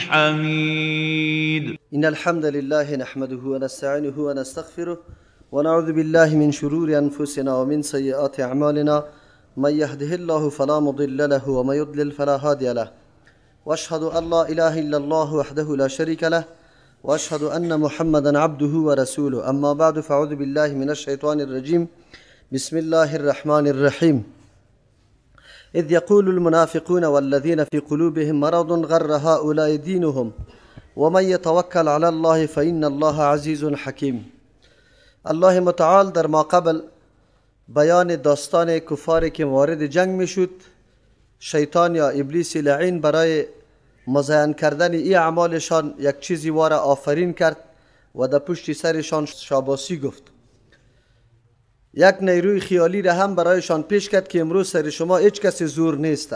الحميد. إن الحمد لله نحمده ونستعينه ونستغفره ونعوذ بالله من شرور أنفسنا ومن سيئات أعمالنا، من يهده الله فلا مضل له ومن يضلل فلا هادي له، وأشهد أن لا إله إلا الله وحده لا شريك له، وأشهد أن محمدا عبده ورسوله. أما بعد، فأعوذ بالله من الشيطان الرجيم. بسم الله الرحمن الرحيم. إذ يقول المنافقون والذين في قلوبهم مرض غر هؤلاء دينهم ومن يتوكل على الله فإن الله عزيز حكيم. الله متعال در ما قبل بیان داستان کفاری که وارد جنگ میشد، شیطان یا ابلیس لعین برای مزین کردن ای اعمالشان یک چیزی واره آفرین کرد و در پشت سرشان شاباسی گفت. یک نیروی خیالی را هم برایشان پیش کرد که امروز سر شما هیچ کسی زور نیست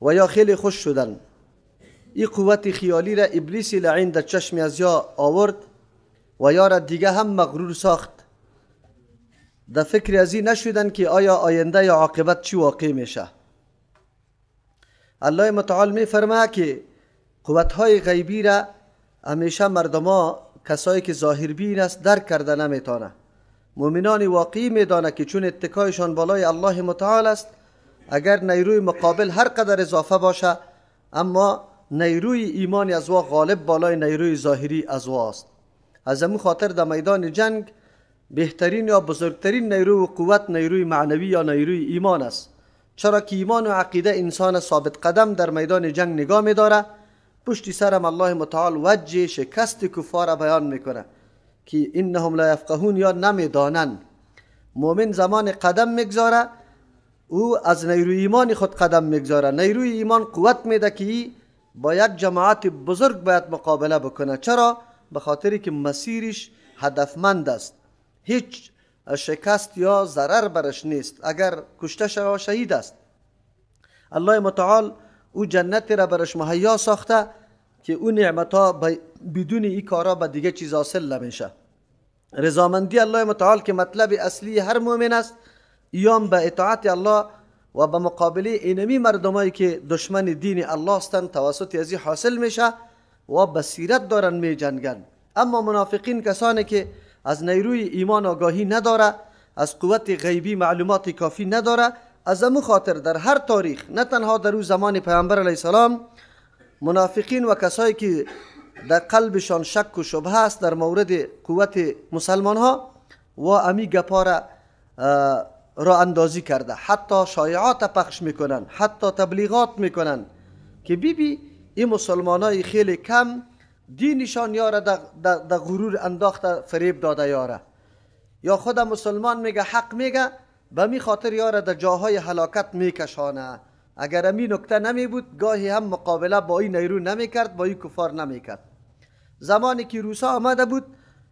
و یا خیلی خوش شدن. این قوت خیالی را ابلیس لعین در چشم از یا آورد و یا را دیگه هم مغرور ساخت. در فکر از این نشدن که آیا آینده یا عاقبت چی واقع میشه. الله متعال می فرماید که قوتهای غیبی را همیشه مردما کسایی که ظاهر بین است درک کرده نمیتونه. مؤمنان واقعی میدانه که چون اتکایشان بالای الله متعال است، اگر نیروی مقابل هر قدر اضافه باشه، اما نیروی ایمانی از وا غالب بالای نیروی ظاهری از وا است. از امو خاطر در میدان جنگ بهترین یا بزرگترین نیروی و قوت نیروی معنوی یا نیروی ایمان است، چرا که ایمان و عقیده انسان ثابت قدم در میدان جنگ نگاه میداره. پشتی سرم الله متعال وجه شکست کفار بیان میکنه که انهم لا یفقهون یا نمیدانن. مؤمن زمان قدم میگذاره، او از نیروی ایمان خود قدم میگذاره. نیروی ایمان قوت میده که با یک جماعت بزرگ باید مقابله بکنه. چرا؟ به خاطری که مسیرش هدفمند است، هیچ شکست یا ضرر برش نیست، اگر کشته شود شهید است. الله متعال او جنت را برش مهیا ساخته که او نعمت ها بدون این کارا به دیگه چیز حاصل نمیشه. رضامندی الله متعال که مطلب اصلی هر مؤمن است، ایام به اطاعت الله و به مقابله اینمی مردمایی که دشمن دین الله هستند توسط ازی حاصل میشه و بصیرت دارن می جنگن. اما منافقین کسانی که از نیروی ایمان آگاهی نداره، از قوت غیبی معلومات کافی نداره، از امو خاطر در هر تاریخ، نه تنها در او زمان پیامبر علیه السلام، منافقین و کسایی که در قلبشان شک و شبهه است در مورد قوت مسلمان ها و امی گپا را اندازی کرده، حتی شایعات پخش میکنن، حتی تبلیغات میکنن که بی بی این مسلمان های خیلی کم دینشان یاره در غرور انداخته، فریب داده یاره، یا خود مسلمان میگه حق میگه، به می خاطر یاره در جاهای هلاکت میکشانه. اگر امی نکته نمی بود گاهی هم مقابله با این نیرو نمی کرد، با این کفار نمی کرد. زمانی که روسا آمده بود،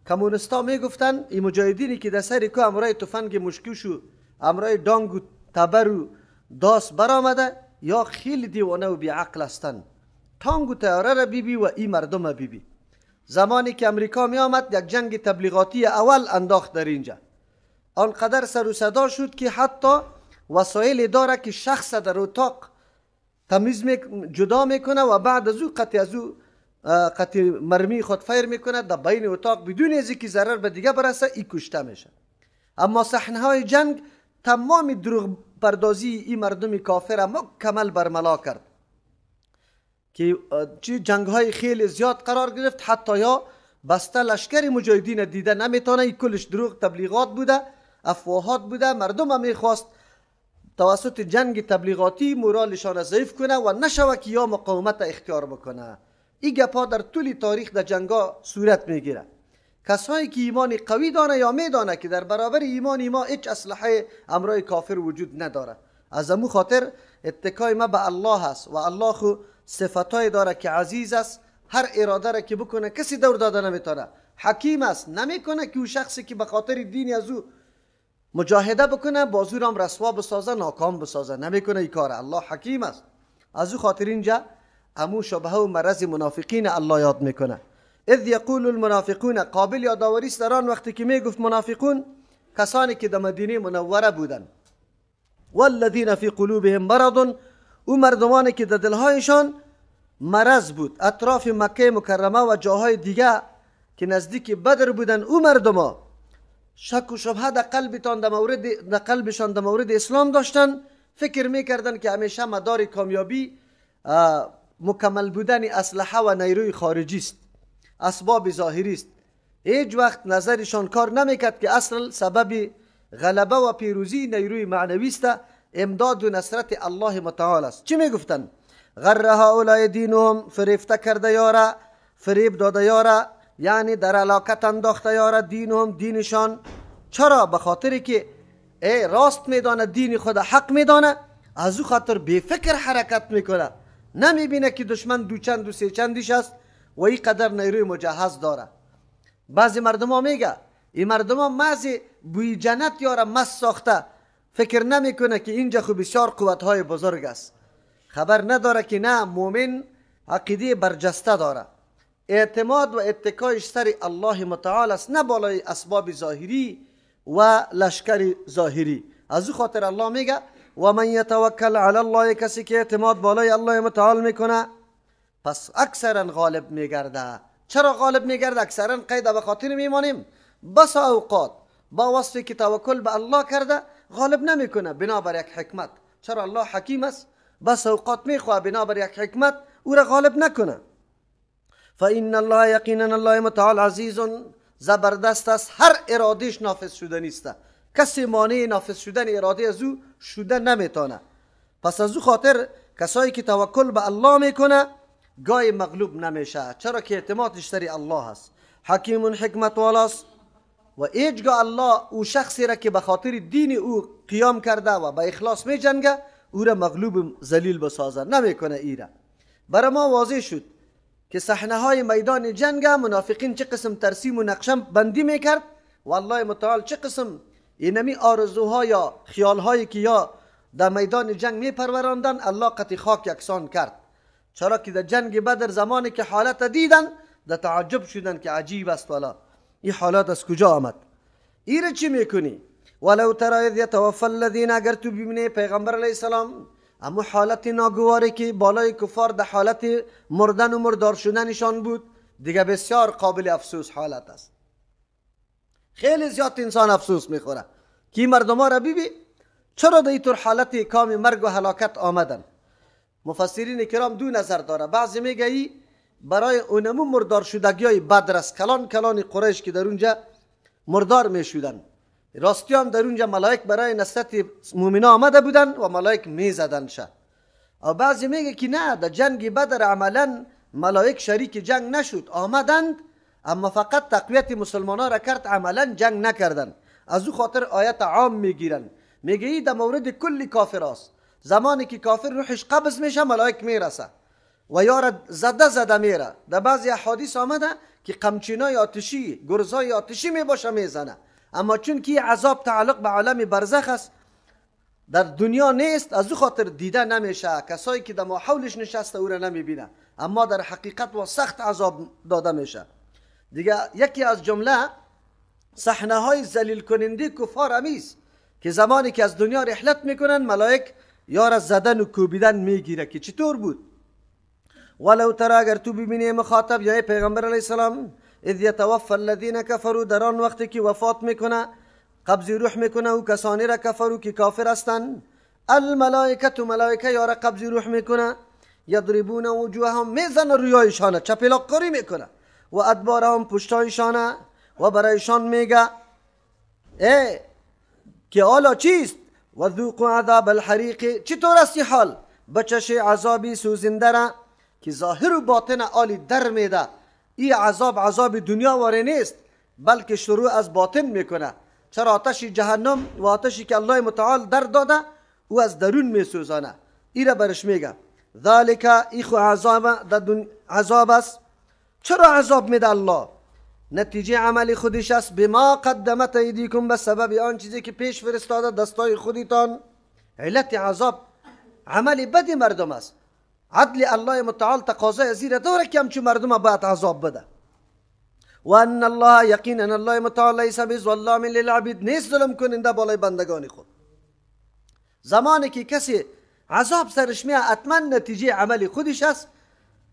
کمونستا می گفتن این مجاهدینی که در سر کو امرای تفنگ مشکوش و امرای دانگ و تبر و داس برآمده یا خیلی دیوانه و بیعقل هستند، تانگ و طیاره را بیبی و این مردم بیبی. زمانی که امریکا می آمد یک جنگ تبلیغاتی اول انداخت در اینجا، آنقدر سر و صدا شد که حتی وسایل داره که شخص در اتاق تمیز جدا میکنه و بعد از او قطع از او قطع مرمی خود فیر میکنه در بین اتاق بدون از اینکه ضرر به دیگه برسه، ای کشته میشه. اما صحنه های جنگ تمام دروغ پردازی این مردم کافر مکمل برملا کرد که جنگ های خیلی زیاد قرار گرفت، حتی یا بسته لشکر مجاهدین دیده نمیتونه، ای کلش دروغ تبلیغات بوده، افواهات بوده. مردم هم میخواست توسط جنگ تبلیغاتی مورالشان ضعیف کنه و نشوه که یا مقاومت اختیار بکنه. این گپا در طول تاریخ در جنگا صورت میگیره. کسایی که ایمان قوی دانه یا میدانه که در برابر ایمان ما هیچ اسلحه امرای کافر وجود نداره، از امو خاطر اتکای ما به الله هست و الله خو صفتای داره که عزیز است، هر اراده را که بکنه کسی دور داده نمیتونه، حکیم است، نمیکنه که او شخصی که به خاطر دین از او مجاهده بکنه بازورم رسوا بسازه، ناکام بسازه، نمیکنه این کار. الله حکیم است. از او خاطر اینجا امو شبهه و مرض منافقین الله یاد میکنه. اذ یقول المنافقون، قابل یادآوری است در آن وقتی که میگفت منافقون کسانی که در مدینه منوره بودند، والذین فی قلوبهم مرض، او مردمانی که در دلهایشان مرض بود، اطراف مکه مکرمه و جاهای دیگه که نزدیک بدر بودن، او مردما شک و شبهه در قلبتان در قلبشان در مورد اسلام داشتن، فکر میکردن که همیشه مدار کامیابی مکمل بودن اسلحه و نیروی خارجی است، اسباب ظاهری است. هیچ وقت نظرشان کار نمیکرد که اصل سبب غلبه و پیروزی نیروی معنوی است، امداد و نصرت الله متعال است. چی میگفتن؟ غر هؤلاء دینهم، فریفته کرده یاره، فریب داده یاره، یعنی در علاقت انداخته یاره دینهم، دینشان. چرا؟ به خاطر که ای راست میدانه، دین خود حق میدانه، از او خاطر بی فکر حرکت میکنه، نمیبینه که دشمن دو چند و سه چندیش است و این قدر نیروی مجهز داره. بعضی مردم ها میگه این مردم ها محض بوی جنت یاره مست ساخته، فکر نمیکنه که اینجا خو بسیار قوت های بزرگ است. خبر نداره که نه، مؤمن عقیده برجسته داره، اعتماد و اتکایش سر الله متعال است، نه بالای اسباب ظاهری و لشکر ظاهری. از او خاطر الله میگه و من یتوکل علی الله، کسی که اعتماد بالای الله متعال میکنه پس اکثرا غالب میگرده. چرا غالب میگرده؟ اکثرا قید به خاطر میمانیم بس اوقات با وصفی که توکل به الله کرده غالب نمیکنه، بنابر یک حکمت. چرا؟ الله حکیم است، بس اوقات میخواه بنابر یک حکمت او را غالب نکنه. فإن الله، یقینا الله متعال عزیز، زبردست است، هر ارادهش نافذ شده نیست، کسی مانع نافذ شدن اراده از او شده نمیتونه. پس از او خاطر کسایی که توکل به الله میکنه گای مغلوب نمیشه، چرا که اعتمادش سر الله است. حکیم حکمت والاست و هیچگاه الله او شخصی را که به خاطر دین او قیام کرده و به اخلاص میجنگه او را مغلوب ذلیل بسازه نمیکنه. ایره برای ما واضح شد که صحنه های میدان جنگ منافقین چه قسم ترسیم و نقشه بندی میکرد و الله متعال چه قسم اینمی آرزوها یا خیالهایی که یا در میدان جنگ میپروراندن الله قطع خاک یکسان کرد. چرا که در جنگ بدر زمانی که حالت دیدن در تعجب شدن که عجیب است والا این حالات از کجا آمد. ایره چی میکنی؟ ولو ترى اذ یتوفى الذین، اگر تو ببینی پیغمبر علیه السلام اما حالت ناگواری که بالای کفار در حالت مردن و مردار شدنشان بود، دیگه بسیار قابل افسوس حالت است. خیلی زیاد انسان افسوس میخوره که مردم ها را ببی چرا در اینطور حالت کام مرگ و هلاکت آمدن. مفسرین کرام دو نظر داره. بعضی میگه ای برای اونمو مردار شدگی های بدر است، کلان کلان قریش که در اونجا مردار میشدن، راستی هم در اونجا ملائک برای نصرت مومنا آمده بودن و ملائک میزدن شه. و بعضی میگه که نه، در جنگ بدر عملا ملائک شریک جنگ نشد، آمدند اما فقط تقویت مسلمان ها را کرد، عملا جنگ نکردن. از او خاطر آیت عام میگیرن، میگه ای در مورد کل کافر است، زمانی که کافر روحش قبض میشه ملائک میرسه و یار زده زده میره. در بعضی احادیث آمده که قمچینای آتشی، گرزای آتشی میباشه میزنه، اما چون که عذاب تعلق به عالم برزخ است در دنیا نیست، از او خاطر دیده نمیشه، کسایی که در ماحولش نشسته او را نمیبینه، اما در حقیقت و سخت عذاب داده میشه. دیگه یکی از جمله صحنه های ذلیل کننده کفار امیست که زمانی که از دنیا رحلت میکنن ملائک یار زدن و کوبیدن میگیره که چطور بود. ولو ترى، اگر تو ببینی مخاطب یا پیغمبر علیه السلام، اذ یتوفى الذین کفروا، در آن وقتی که وفات میکنه، قبض روح میکنه و کسانی را کفرو که کافر هستند، الملائکه ملائکه یار قبض روح میکنه، یضربون وجوههم، میزنه رویایشانه، چپلاقکاری میکنه، و ادبارهم، پشتایشانه، و برایشان میگه ای که حالا چیست؟ و ذوقوا عذاب الحریق، چطور است حال؟ بچش عذابی سوزنده را که ظاهر و باطن آلی در میده. این عذاب عذاب دنیا واره نیست، بلکه شروع از باطن میکنه. چرا آتش جهنم و آتشی که الله متعال در داده او از درون میسوزانه. ای را برش میگه ذالک، ای خو عذاب است. چرا عذاب میده الله؟ نتیجه عمل خودش است. بما قدمت ایدیکم، به سبب آن چیزی که پیش فرستاده دستای خودتان. علت عذاب عمل بد مردم است. عدل الله متعال تقاضای از این داره که همچون مردم باید عذاب بده. و ان الله، یقینا الله متعال لیس بظلام للعبید، نیست ظلم کننده بالای بندگان خود. زمانی که کسی عذاب سرش میاد حتما نتیجه عمل خودش است.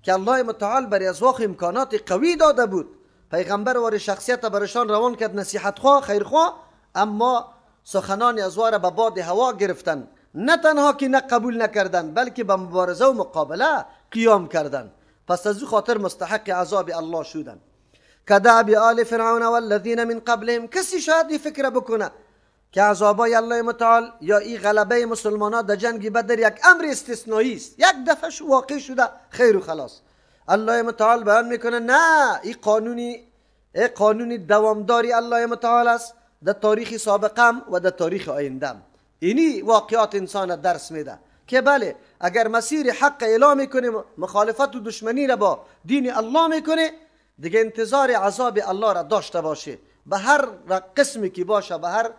که الله متعال بر از واخ امکانات قوی داده بود، پیغمبر وار شخصیت برشان روان کرد، نصیحت خواه، خیرخواه، اما سخنان از وار به باد هوا گرفتن. نه تنها که نه قبول نکردن، بلکه به مبارزه و مقابله قیام کردن. پس از او خاطر مستحق عذاب الله شدن. کدأب آل فرعون والذین من قبلهم. کسی شاید این فکر بکنه که عذابای الله متعال یا این غلبه مسلمانان در جنگ بدر یک امر استثنایی است، یک دفعه واقع شده، خیر و خلاص. الله متعال بیان میکنه نه، این قانونی دوامداری الله متعال است در تاریخ سابقم و در تاریخ آیندم. اینی واقعات انسان درس میده که بله، اگر مسیر حق اعلام میکنه، مخالفت و دشمنی را با دین الله میکنه، دیگه انتظار عذاب الله را داشته باشه، به هر قسمی که باشه، به هر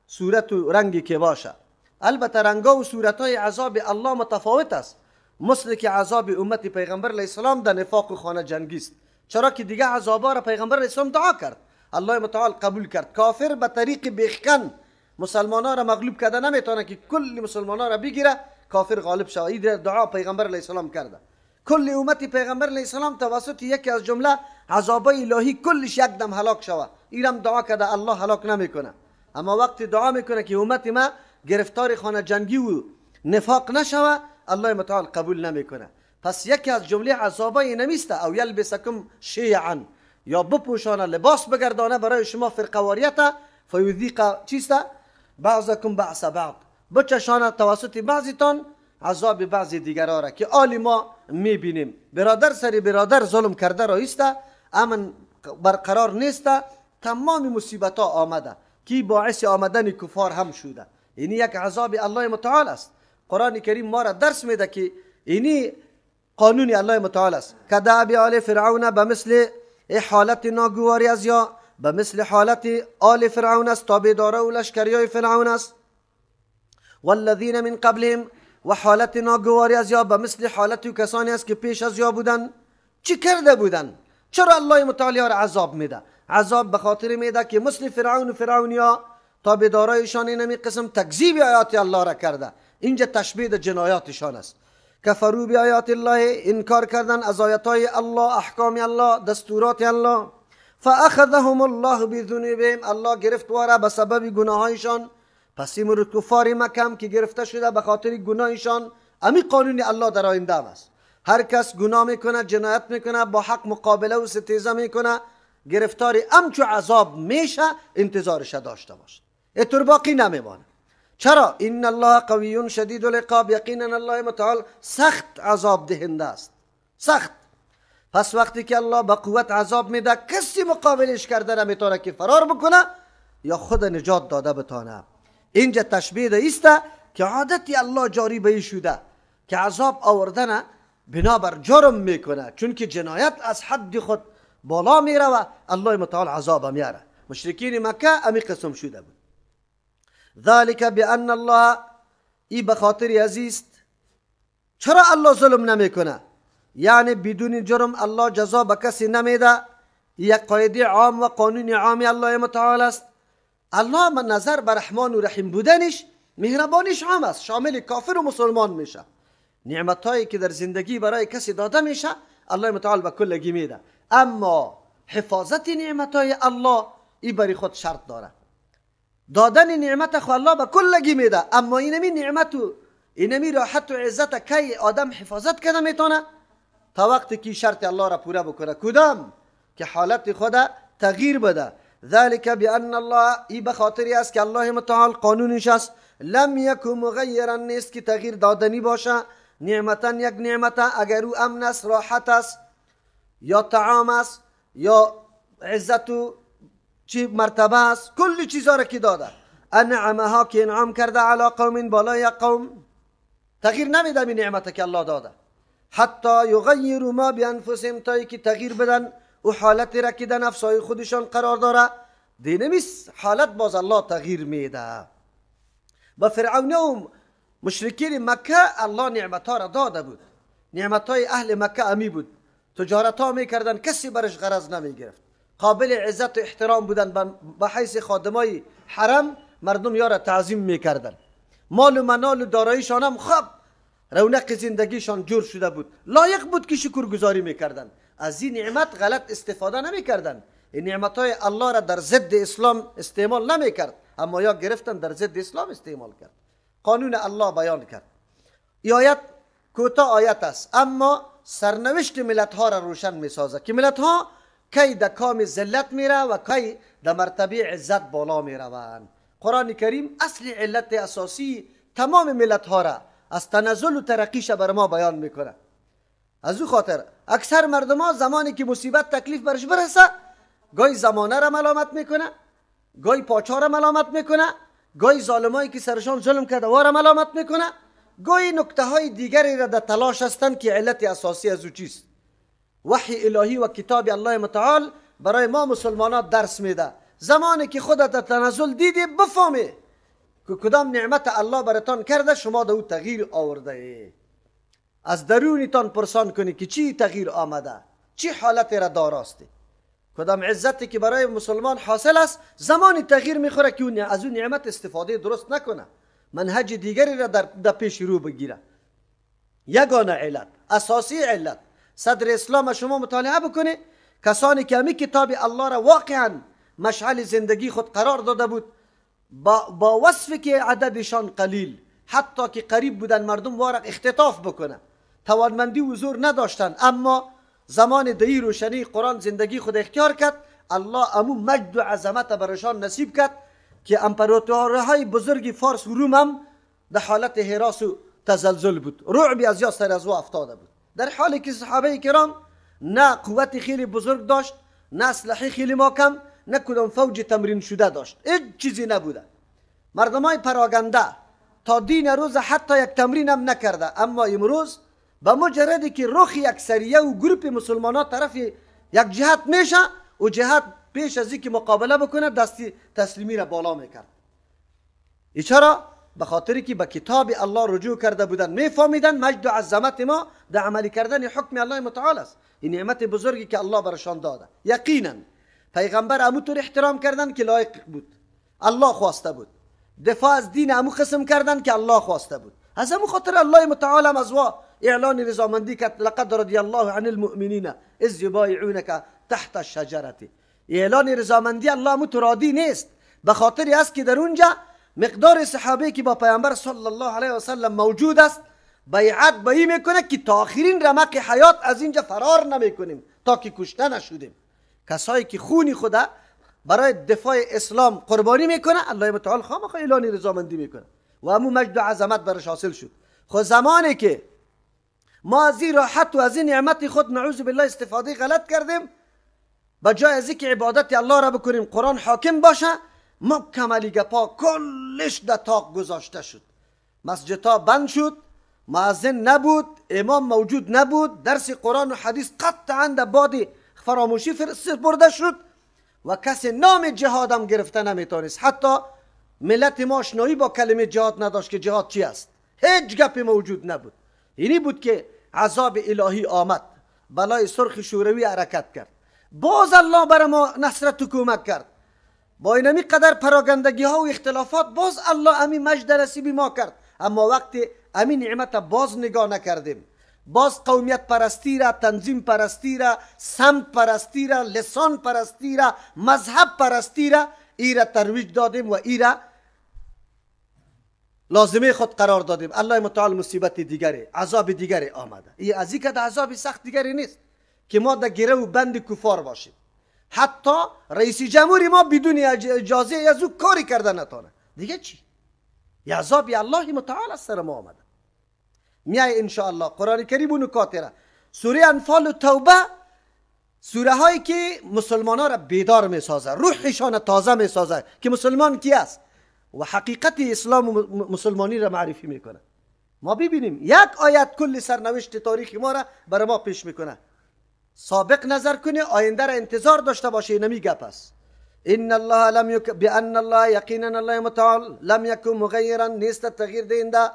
صورت و رنگی که باشه. البته رنگا و صورتهای عذاب الله متفاوت است، مثل که عذاب امت پیغمبر علیه السلام در نفاق و خانه جنگی است، چرا که دیگه عذابا را پیغمبر علیه السلام دعا کرد، الله متعال قبول کرد. کافر به طریق بیخکن مسلمانان را مغلوب کرده نمیتونه که کل مسلمانان را بگیره، کافر غالب شود. این دعا پیغمبر علیه السلام کرده. کل امت پیغمبر علیه السلام توسط یکی از جمله عذابای الهی کلش یک دم هلاک شود، اینم دعا کرده، الله هلاک نمیکنه. اما وقتی دعا میکنه که امت ما گرفتار خانه جنگی و نفاق نشوه، الله متعال قبول نمیکنه. پس یکی از جمله عذابای نمیسته او یلبسکم شیعا، یا بپوشانه، لباس بگردانه برای شما فرقواریت، فیذیق چیسته بعضکم بعض بعض، بچشانه توسط بعضیتان عذاب بعضی دیگرها را که آلی ما میبینیم. برادر سری برادر ظلم کرده رایسته، امن برقرار نیسته، تمام مصیبت ها آمده که باعث آمدن کفار هم شده. اینی یک عذاب الله متعال است. قرآن کریم ما را درس میده که اینی قانون الله متعال است. کدأب آل فرعون، به مثل حالت ناگواری از یا به مثل حالت آل فرعون است، تابعدارا و لشکریای فرعون است. والذین من قبلهم، و حالت ناگواری از یا به مثل حالت کسانی است که پیش از یا بودن. چی کرده بودن؟ چرا الله متعال را عذاب میده؟ عذاب به خاطر میده که مثل فرعون و فرعونیا تابعدارایشان اینمی قسم تکذیب آیات الله را کرده. اینجا تشبیه جنایاتشان است. کفروا بآیات الله، انکار کردن از آیاتهای الله، احکام الله، دستورات الله. فاخذهم الله بذنوبهم، الله گرفت واره به سبب گناهایشان. پس این کفار مکه که گرفته شده به خاطر گناهشان، امی قانون الله در آینده است. هر کس گناه میکنه، جنایت میکنه، با حق مقابله و ستیزه میکنه، گرفتار امچو عذاب میشه، انتظارش داشته باشه، اتر باقی نمیمانه. چرا؟ ان الله قوی شدید العقاب، یقینا الله متعال سخت عذاب دهنده است، سخت. پس وقتی که الله با قوت عذاب میده، کسی مقابلش کرده نمیتونه که فرار بکنه یا خود نجات داده بتانه. اینجا تشبیه ایسته که عادتی الله جاری به شده که عذاب آوردن بنابر جرم میکنه، چون که جنایت از حد خود بالا میره و الله متعال عذاب میاره. مشرکین مکه امی قسم شده بود. ذلك بان الله، ای به خاطر عزیست. چرا الله ظلم نمیکنه؟ یعنی بدون جرم الله جزا به کسی نمیده. یک قاعده عام و قانون عام الله متعال است. الله من نظر به رحمان و رحیم بودنش، مهربانیش عام است، شامل کافر و مسلمان میشه. نعمتهایی که در زندگی برای کسی داده میشه، الله متعال به کلگی میده. اما حفاظت نعمتهای الله ای برای خود شرط داره. دادن نعمت خو الله به کلگی میده، اما اینمی نعمت و اینمی راحت و عزت کی آدم حفاظت کرده میتونه؟ تا وقتی که شرط الله را پوره بکنه. کدام؟ که حالت خود تغییر بده. ذلك بأن الله، ای به خاطری است که الله متعال قانونش است، لم یکن مغیرا، نیست که تغییر دادنی باشه. نعمتا، یک نعمت، اگر او امن است، راحت است، یا طعام است، یا عزت و چی مرتبه است، کل چیزا را که داده، انعمها که انعام کرده، علی قوم، بالای قوم، تغییر نمیده این نعمت که الله داده. حتی یغیروا ما بانفسهم، تا که تغییر بدن او حالت را که در نفسهای خودشان قرار داره. دینمیس حالت باز الله تغییر میده. با فرعون و مشرکین مکه الله نعمتها را داده بود. نعمتهای اهل مکه امی بود، تجارت ها میکردن، کسی برش غرض نمیگرفت، قابل عزت و احترام بودن، به حیث خادمای حرم مردم یارا تعظیم میکردن. مال و منال و داراییشان هم خب رونق زندگیشان جور شده بود، لایق بود که شکرگزاری میکردن. از این نعمت غلط استفاده نمیکردن، این نعمت های الله را در ضد اسلام استعمال نمیکرد، اما یا گرفتن در ضد اسلام استعمال کرد. قانون الله بیان کرد. این آیت کوتاه آیت است، اما سرنوشت ملت ها را روشن میسازه که ملت ها کی در کام ذلت میره و کی در مرتبه عزت بالا میروند. قرآن کریم اصل علت اساسی تمام ملت ها را از تنزل و ترقیش بر ما بیان میکنه. از او خاطر اکثر مردم ها زمانی که مصیبت تکلیف برش برسه، گاهی زمانه را ملامت میکنه، گاهی پاچا را ملامت میکنه، گاهی ظالمایی که سرشان ظلم کرده وارا ملامت میکنه، گاهی نکته های دیگری را در تلاش هستند که علت اساسی از او چیست. وحی الهی و کتاب الله متعال برای ما مسلمانات درس میده. زمانی که خودت در تنزل دیدی، بفهمی که کدام نعمت الله براتان کرده، شما در او تغییر آورده ای. از درونتان پرسان کنی که چی تغییر آمده، چی حالت را داراستی، کدام عزتی که برای مسلمان حاصل است زمانی تغییر میخوره که از اون نعمت استفاده درست نکنه، منهج دیگری را در پیش رو بگیره. یگانه علت، اساسی علت، صدر اسلام شما مطالعه بکنه، کسانی که همی کتاب الله را واقعا مشعل زندگی خود قرار داده بود، با وصف که عددشان قلیل، حتی که قریب بودن مردم وارق اختطاف بکنه، توانمندی و زور نداشتن، اما زمان دهی روشنی قرآن زندگی خود اختیار کرد، الله امو مجد و عظمت برشان نصیب کرد که امپراتورهای بزرگ فارس و روم هم در حالت هراس و تزلزل بود، رعبی از یا سر از او افتاده بود. در حالی که صحابه کرام نه قوت خیلی بزرگ داشت، نه اسلحه خیلی محکم، نه کدام فوج تمرین شده داشت، هیچ چیزی نبوده. مردمای پراگنده تا دین روز حتی یک تمرین هم نکرده، اما امروز به مجردی که رخ اکثریه و گروپ مسلمان ها طرف یک جهت میشه و جهت پیش از اینکه مقابله بکنه دستی تسلیمی را بالا میکرد. ای چرا؟ به خاطری که به کتاب الله رجوع کرده بودن، میفهمیدن مجد و عظمت ما در عملی کردن حکم الله متعال است. این نعمت بزرگی که الله برشان داده. یقینا پیغمبر امو طور احترام کردن که لایق بود، الله خواسته بود. دفاع از دین امو قسم کردن که الله خواسته بود. از امو خاطر الله متعال هم از وا اعلان رضامندی کرد، لقد رضی الله عن المؤمنین اذ یبایعونک تحت الشجره. اعلان رضامندی الله مترادی نیست، به خاطر است که در اونجا مقدار صحابه که با پیامبر صلی الله علیه و سلم موجود است بیعت به این میکنه که تا آخرین رمق حیات از اینجا فرار نمیکنیم تا که کشته نشدیم. کسایی که خونی خدا برای دفاع اسلام قربانی میکنه، الله متعال خامخا اعلان رضامندی میکنه و همون مجد و عظمت برش حاصل شد. خب زمانی که ما از این راحت و از این نعمت خود نعوذ بالله استفاده غلط کردیم، به جای از اینکه عبادت الله را بکنیم، قرآن حاکم باشه، مکملی گپا کلش در تاق گذاشته شد، مسجدها بند شد، مؤذن نبود، امام موجود نبود، درس قرآن و حدیث قطعا در باد فراموشی برده شد و کسی نام جهاد هم گرفته نمیتونست. حتی ملت ما آشنایی با کلمه جهاد نداشت که جهاد چی است، هیچ گپی موجود نبود. اینی بود که عذاب الهی آمد، بلای سرخ شوروی حرکت کرد، باز الله بر ما نصرت و کمک کرد. با اینمی قدر پراگندگی ها و اختلافات باز الله امی مجد نصیب ما کرد. اما وقتی امی نعمت باز نگاه نکردیم، باز قومیت پرستی را، تنظیم پرستی را، سمت پرستی را، لسان پرستی را، مذهب پرستی را ای را ترویج دادیم و ای را لازمه خود قرار دادیم. الله متعال مصیبت دیگری، عذاب دیگری آمده. ای از این که عذاب سخت دیگری نیست که ما در گره و بند کفار باشیم. حتی رئیس جمهوری ما بدون اجازه از او کاری کرده نتانه. دیگه چی؟ یه عذاب الله متعال از سر ما آمده. میای انشاءالله قرآن کریم و نکات را، سوره انفال و توبه، سوره هایی که مسلمان ها را بیدار میسازه، روحشان تازه میسازه که مسلمان کی است و حقیقت اسلام و مسلمانی را معرفی میکنه. ما ببینیم یک آیت کل سرنوشت تاریخ ما را برای ما پیش میکنه. سابق نظر کنی، آینده را انتظار داشته باشه. نمی گپ است. ان الله لم یک بان الله یقینا الله متعال لم یکن مغیرا، نیست تغییر دهنده،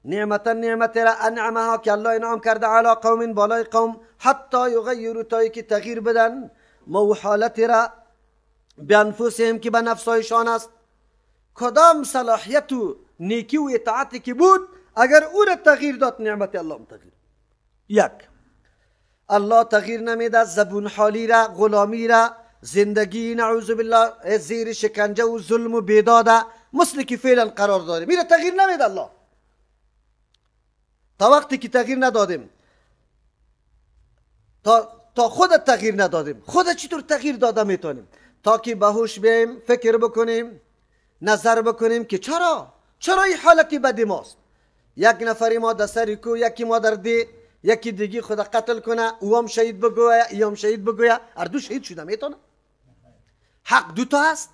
نعمتا نعمت را انعمها که الله انعام کرده علی قوم بالای قوم، حتی یغیروا تا که تغییر بدن مو حالت را بانفسهم که به نفسهایشان است. کدام صلاحیت و نیکی و اطاعتی که بود اگر او را تغییر داد نعمت الله هم تغییر. یک، الله تغییر نمیده زبون حالی را، غلامی را، زندگی نعوذ بالله زیر شکنجه و ظلم و بیداد مثل که فعلا قرار داریم، میره تغییر نمیده الله. تا وقتی که تغییر ندادیم، تا خود تغییر ندادیم، خود چطور تغییر داده میتونیم؟ تا که بهوش بیم، فکر بکنیم، نظر بکنیم که چرا این حالتی بدی ماست. یک نفری ما در سر کو، یکی ما در دی، یکی دیگه خود قتل کنه، او هم شهید بگویه، ای هم شهید بگویه، هر دو شهید شده میتونه؟ حق دو تا است.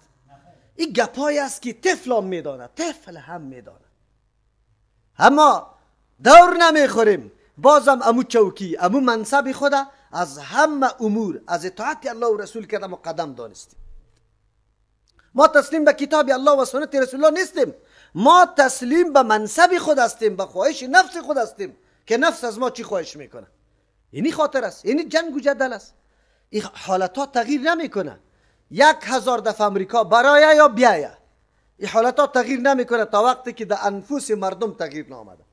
این گپای است که طفل هم میدانه، طفل هم میدانه، اما دور نمیخوریم. بازم امو چوکی، امو منصب خود از همه امور، از اطاعت الله و رسول کرده مقدم دانستیم. ما تسلیم به کتاب الله و سنت رسول الله نیستیم، ما تسلیم به منصب خود هستیم، به خواهش نفس خود هستیم که نفس از ما چی خواهش میکنه. اینی خاطر است، اینی جنگ و جدل است. این حالت ها تغییر نمیکنه. 1000 دفعه امریکا برای یا بیایه، این حالت ها تغییر نمیکنه تا وقتی که در انفس مردم تغییر نامده.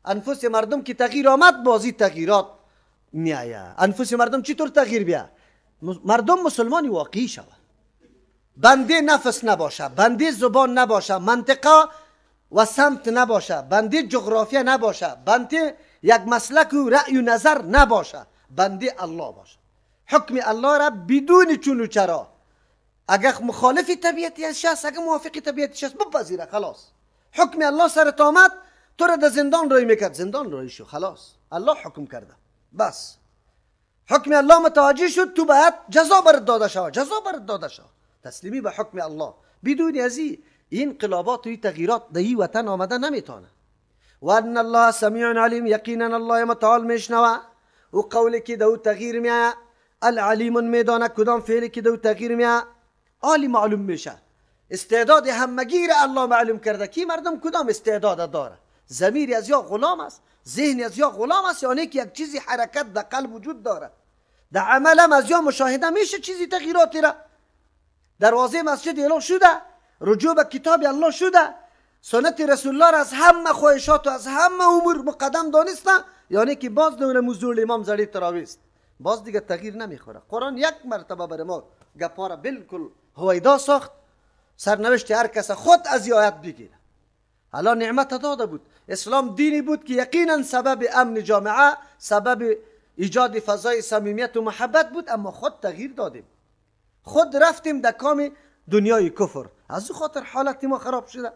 انفس مردم که تغییر آمد، بازی تغییرات میآید. انفس مردم چطور تغییر بیا؟ مردم مسلمانی واقعی شود، بنده نفس نباشه، بنده زبان نباشه، منطقه و سمت نباشه، بنده جغرافیا نباشه، بنده یک مسلک و رأی و نظر نباشه، بنده الله باشه. حکم الله را بدون چون و چرا، اگر مخالف طبیعتی است، اگر موافق طبیعتی است، بپذیره خلاص. حکم الله سرت آمد، تو را در زندان رای میکرد، زندان رای شو، خلاص الله حکم کرده، بس. حکم الله متوجه شد، تو باید جزا برات داده شود، جزا برات داده شود. تسلیمی به حکم الله. بدون از این انقلابات و این تغییرات در این وطن آمده نمیتونه. و ان الله سمیع علیم، یقینا الله متعال میشنوه او قولی که دو تغییر میایه، العلیم میدانه کدام فعلی که دو تغییر میایه، عالی معلوم میشه. استعداد همگیر الله معلوم کرده کی مردم کدام استعداد داره. ضمیر از یا غلام است، ذهن از یا غلام است، یعنی که یک چیزی حرکت در قلب وجود داره، در عملم از یا مشاهده میشه چیزی تغییراتی را. دروازه مسجد اعلان شده، رجوع به کتاب الله شده، سنت رسول الله را از همه خواهشات و از همه امور مقدم دانسته، یعنی که باز دونه موضوع امام زری تراویح است، باز دیگه تغییر نمیخوره. قرآن یک مرتبه بر ما گپا را بالکل هویدا ساخت، سرنوشت هر کس خود از آیت بگیره. حالا نعمت داده بود، اسلام دینی بود که یقینا سبب امن جامعه، سبب ایجاد فضای صمیمیت و محبت بود، اما خود تغییر دادیم، خود رفتیم در کام دنیای کفر، از او خاطر حالت ما خراب شده.